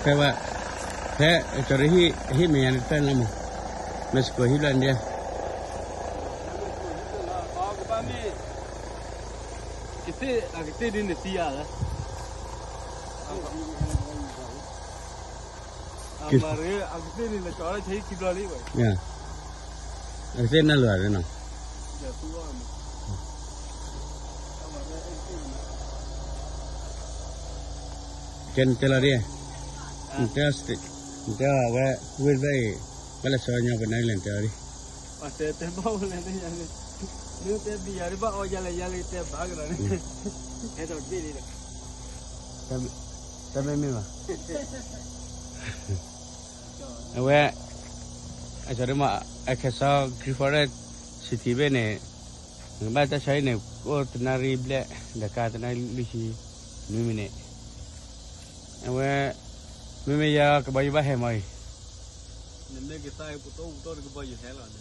ဖဲဘၣ်, ဖဲကၠီၤဒုဟံၣ်မဲာ်ညါန့ၣ်တဖျၢၣ်န့ၣ်လီၤမး, Mexicoဟံၣ်ဖျၢၣ်န့ၣ်ဒ်, ကသ့ၣ်ဒ်န့ၣ်သံဧါလၢ အကသ့ၣ်နၢ်လိာ်ဧါနီၤ, ကဲနတဲလီၤဒ်, နတဲအီၤဝဲ, ဝ့ၢ်တဖျၢၣ်အံၤ, ဘၣ်လဲၤဆှၢညီပနၢ်လံလဲၣ်နတဲလီၤဒ်, တဲဘၣ်ဝဲလဲၣ်, နတဲဘၣ်အီၤယၤလဲၣ်ယၤလဲၣ်တဲဘၣ်ကဒီးန့ၣ်, ဟဲဒီးဘ့ၣ်လံဒီး, တမ့ၢ်မ့ၢ်ဘၣ် အဝဲ, အကၠီၤဒုမး, အခဲစီ Great Falls City ဘ့ၣ်န့ၣ်, နကဘၣ်တၢ်ဆါဟံၣ်န့ၣ် အိၣ်တနၣ်ရံၣ်ဘျဲၣ်, ဒီးကါတနၣ်ရံၣ်လွံၢ်ဆံနွံမံးနံး, အဝဲ, မ့မ့ၢ်ယၤကဘီယူၤဘၣ်ဟဲမးအံၤ,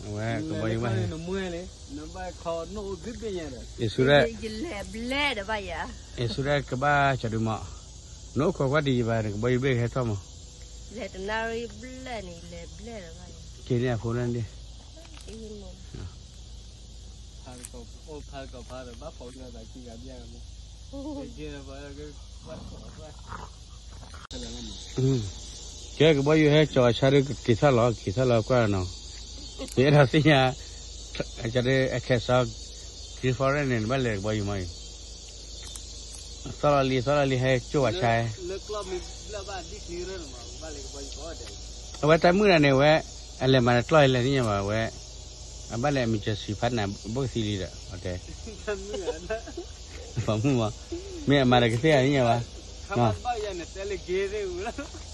အဝဲကဘီယူၤဘၣ်ဟဲ, ယဆူဒၣ်, ယလဲၤဘျဲၣ်ဒီးဘၣ်ယၤ, ယဆူဒၣ်ကဘၣ်ကၠီၤဒုမး, နအိၣ်ခိးကွၢ်ဒံးယဘၣ် နကဘီယူၤဘ့ၣ်ကဟဲထီၣ်မး, လဲၤတနၣ်ရံၣ်ဘျဲၣ်န့ၣ် လဲၤဘျဲၣ်ဒီးဘၣ်ယၤ, က့ၤန့ၢ်အဖိန့ၣ်ဒ် ကဲကဘီယူၤဟဲကၠီၤအဆါဒုးက့ၤထီၣ်လီၤ က့ၤထီၣ်လီၤကွၢ်နီၤ, ယအဲၣ်ဒိးသ့ၣ်ညါ, အကၠီၤဒုးအခဲစီ Great Falls န့ၣ် နဘၣ်လဲၤကဘီယူၤမးအံၤ, သီၣ်လီၤလံ သီၣ်လီၤလံ ဟဲကၠီၤအဆါ, အဝဲတၢ်မုၣ်တဂၤန့ၣ်ဝဲ, အလဲၤမၤတၢ်ကျီၢ်အံၤလဲၣ်သ့ၣ်ညါဘၣ်ဝဲ, အဘၣ်လဲၤ emergency ဖးနၤ ဘၣ်ကသံလံဒီး အတဲ ပှၤမုၣ်မး, မ့ၢ်အမၤဒီးကသ့ၣ်ဧါသ့ၣ်ညါဘၣ်,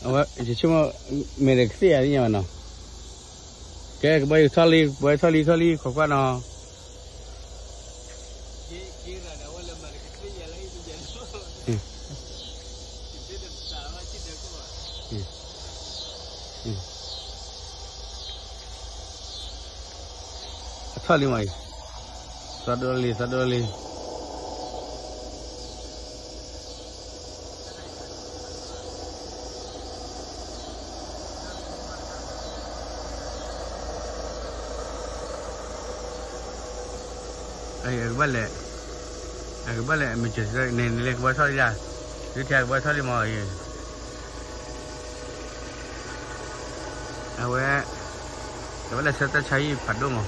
အဝဲ ယဆိကမိၣ် မ့ၢ်ဒီးကသ့ၣ်ဧါသ့ၣ်ညါဘၣ်နီၤ, ကဲကဘီယူၤထီၣ်လံ ကဘီယူၤထီၣ်လံ ထီၣ်လံ ခိးကွၢ်နီၤ အထီၣ်လံမးအံၤ, သီဒိၣ်လံ သီဒိၣ်လံ, အကဘၣ်လဲၤ, အကဘၣ်လဲၤ emergency န့ၣ် နလဲၤကဘီထီၣ်လံဒၣ်, ဒုးထံၣ်အကဘီထီၣ်လံမးအံၤ အဝဲ, ကဘၣ်လဲၤဆၢတၢ်ဆါဟံၣ်ဖးဒိၣ်မး,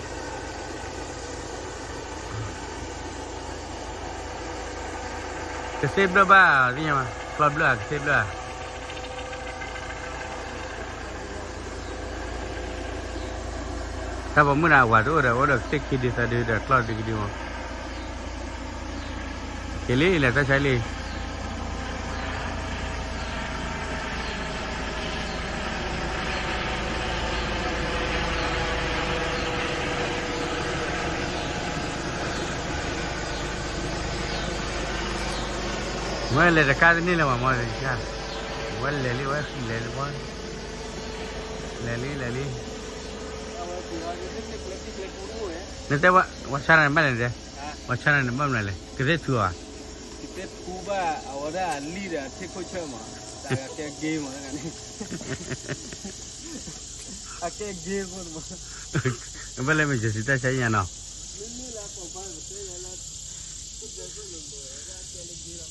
ကသ့ၣ်ဘျၢၣ်ဘၣ်သ့ၣ်ညါ, ကျီၢ်ဘျၢၣ်ဧါ ကသ့ၣ်ဘျၢၣ်ဧါ, တၢ်ပိာ်မုၣ်ဒီးအဝၤတအိၣ်ဒီး အိၣ်ဒီးကသ့ၣ်ခံဒုသၢဒုဒီးကျီၢ်ဒုကဒုမး, က့ၤလံ လဲၤတၢ်ဆါလံ မ့ၢ်လဲၤတကါတန့ၢ်လၢၤဘၣ်မ့ၢ်, ဝဲလဲၤလံ ဝဲလဲၤလံ, လဲၤလံ လဲၤလံ, နတဲဝဲဆါန့ၣ်ဘၣ်လဲၣ်, ဝဲဆါန့ၣ်ဘၣ်မနုၤလဲၣ် ကသ့ၣ်ထူဧါ, ကသ့ၣ်ထူဘၣ် အဝဲဒၣ်အလံၣ်ဒီးအထ့ၣ်ခိၣ်ဆၢၣ်မး, တၢ်ကကဲက့မး, အကဲက့, ဘၣ်လဲၤ emergency တၢ်ဆါညါနီၤ, မ့မ့ၢ်လၢပှၤဘၣ်ကတဲယၤလၢ,